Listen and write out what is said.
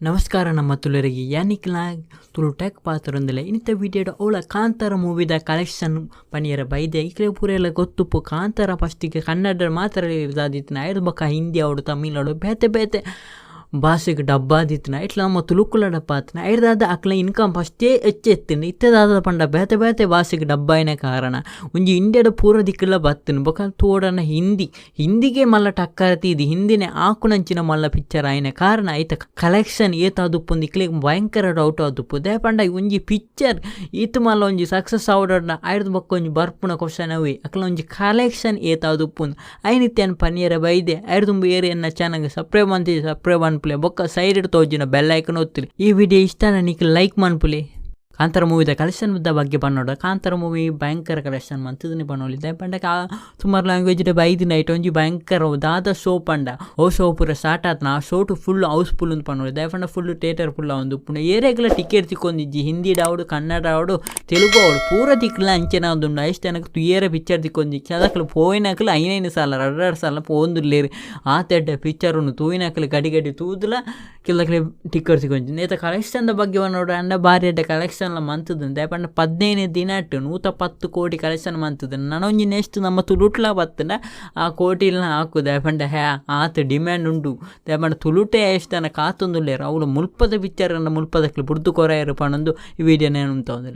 ನಮಸ್ಕಾರ ನಮ್ಮ ತುಳುವರಿಗೆ, ಯಾನಿಕ್ಲ ತುಳು ಟೆಕ್ ಪಾತ್ರೊಂದಿಲ್ಲ. ಇನ್ನಿತ ವಿಡಿಯೋಡ್ ಓಲ ಕಾಂತಾರ ಮೂವಿದ ಕಲೆಕ್ಷನ್ ಪನಿಯರ ಬೈದೆ. ಇಕ್ಲೆ ಪೂರೆಲ ಗೊತ್ತುಪ್ಪು, ಕಾಂತಾರ ಫಸ್ಟಿಗೆ ಕನ್ನಡ ಮಾತ್ರ ದಾದಿತ್ತಿನ, ಐದು ಬೊಕ್ಕ ಹಿಂದಿ ಅವಡು ತಮಿಳ್ ಅವಡು ಬೇತೆ ಬೇತೆ ಭಾಷೆಗೆ ಡಬ್ಬಾದಿತ್ತಿನ. ಇಟ್ಲ ನಮ್ಮ ತುಳುಕುಲ ಡಬ್ಬ ಆತಿನ. ಐಡ್ದಾದ ಅಕ್ಲ ಇನ್ಕಮ್ ಫಸ್ಟೇ ಹೆಚ್ಚೆತ್ತಿನ. ಇತ್ತದಾದ ಪಂಡ ಬೇತೆ ಬೇತೆ ಭಾಷೆಗೆ ಡಬ್ಬಾಯಿನ ಕಾರಣ ಒಂಜಿ ಇಂಡಿಯಾದ ಪೂರ ದಿಕ್ಕುಲ ಬತ್ತಿನ. ಬೊಕ ತೋಡನ ಹಿಂದಿ ಹಿಂದಿಗೆ ಮಲ್ಲ ಟಕ್ಕರತಿ ಇದು ಹಿಂದಿನೇ ಆಕುನಂಚಿನ ಮಲ್ಲ ಪಿಕ್ಚರ್ ಆಯಿನ ಕಾರಣ ಐತ ಕಲೆಕ್ಷನ್ ಏತಾದುಪ್ಪುಂದು ಇಕ್ಲೆಗ್ ಭಯಂಕರ ಡೌಟ್ ಆದುಪ್ಪು. ದಾಯೆ ಪಂಡ ಒಂಜಿ ಪಿಕ್ಚರ್ ಈತ್ ಮಲ್ಲ ಒಂಜಿ ಸಕ್ಸಸ್ ಆವೊಡಂಡ ಐಡ್ದ್ ಬೊಕ್ಕ ಒಂಜಿ ಬರ್ಪುನ ಕ್ವಶನ್ ಅವೇ, ಅಕ್ಲ ಒಂಜಿ ಕಲೆಕ್ಷನ್ ಏತಾದುಪ್ಪುಂದು. ಐನಿತ್ಯಾನ್ ಪನಿಯರೆ ಬೈದೆ. ಐಡ್ದುಂಬು ಏರ್ ಎನ್ನ ಚಾನಲ್ ಸಬ್ಸ್ಕ್ರೈಬ್ ಮಂತಿಜಿ ಸಬ್ಸ್ಕ್ರೈಬ್ ಮನ್ಪುಲೆ, ಬೊಕ್ಕ ಸೈಡ್ ತೋಜುನ ಬೆಲ್ ಐಕನ್ ಒತ್ತುಲೆ. ಈ ವಿಡಿಯೋ ಇಷ್ಟನ ನಿಕ್ ಲೈಕ್ ಮನ್ಪುಲೆ. ಕಾಂತಾರ ಮೂವಿದ ಕಲೆಕ್ಷನ್ ದ ಬಗ್ಗೆ ಪನ್ನೊಡ, ಕಾಂತಾರ ಮೂವಿ ಭಯಂಕರ ಕಲೆಕ್ಷನ್ ಮಂತುದಿನಿ ಪನೊಲಿ. ದಾಯೆ ಪಂಡ ಸುಮಾರು ಲ್ಯಾಂಗ್ವೇಜ್ ಬೈದಿನ. ಐಟ್ ಒಂಜಿ ಭಯಂಕರ ದಾದ ಶೋ ಪಂಡ ಓ ಶೋ ಪೂರ ಸ್ಟಾರ್ಟ್ ಆತ್ನ ಆ ಶೋಟು ಫುಲ್ ಹೌಸ್ಫುಲ್ ಅಂದ್ ಪನೊಲಿ. ದಾಯೆ ಪಂಡ ಫುಲ್ ಥಿಯೇಟರ್ ಫುಲ್ ಆವೊಂದುಪ್ಪುಂಡು. ಏರೆಗ್ಲ ಟಿಕೆಟ್ ತಿಕ್ಕೊಂದಿಜ್ಜಿ. ಹಿಂದಿಡ್ ಆವಡ್, ಕನ್ನಡ ಆವಡ್, ತೆಲುಗು ಆವಡ್, ಪೂರ ತಿಕ್ಲ ಅಂಚೆನೆ ಆವೊಂದುಂಡು. ಐಸ್ಟ್ ಜನಕ್ ತೂಯೆರೆ ಪಿಕ್ಚರ್ ತಿಕ್ಕೊಂದಿಜ್ಜಿ. ಅದಕ್ಲು ಪೋಯಿನಕುಲು ಐನ್ ಐನ್ ಸಾಲ, ರಡ್ಡ್ ರಡ್ಡ್ ಸಾಲ ಪೋವೊಂದುಲ್ಲೆರ್. ಆತ್ ಎಡ್ಡೆ ಪಿಕ್ಚರ್ ಉಂಡು. ತೂಯಿನಕುಲು ಗಡಿ ಗಡಿ ತೂದುಲ ಕೆಲಕ್ಲೆ ಟಿಕೆಟ್ ತಿಕ್ಕೊಂಜಿ. ನೇತ ಕಲೆಕ್ಷನ್ ದ ಬಗ್ಗೆ ಪನೊಡು ಆಂಡ ಬಾರಿ ಎಡ್ಡೆ ಕಲೆಕ್ಷನ್ ಲ ಮಂತುದುಂಡು. ದಾಯೆ ಪಂಡ 15 ದಿನಟ್ 110 ಕೋಟಿ ಕಲೆಕ್ಷನ್ ಮಂತುದುಂಡು. ನನೊಂಜಿ ನೆಕ್ಸ್ಟ್ ನಮ್ಮ ತುಳುಟ್ಲ ಬತ್ತುಂಡ ಆ ಕೋಟಿಲ್ನ ಹಾಕು. ದಾಯೆ ಪಂಡ ಹ್ಯಾ ಆತ್ ಡಿಮ್ಯಾಂಡ್ ಉಂಡು. ದಾಯೆ ಪಂಡ ತುಳುಟೇ ಎಷ್ಟ್ ಜನ ಕಾತೊಂದುಲ್ಲೆರ್. ಅವ್ಲು ಮುಲ್ಪದ ಪಿಕ್ಚರ್ ಮುಲ್ಪದಕ್ಲು ಬುಡ್ದು ಕೊರಯೆರ್ ಪನೊಂದು ಈ ವಿಡಿಯೋನ ಉಂತಾವೊಂದುಲ್ಲೆ.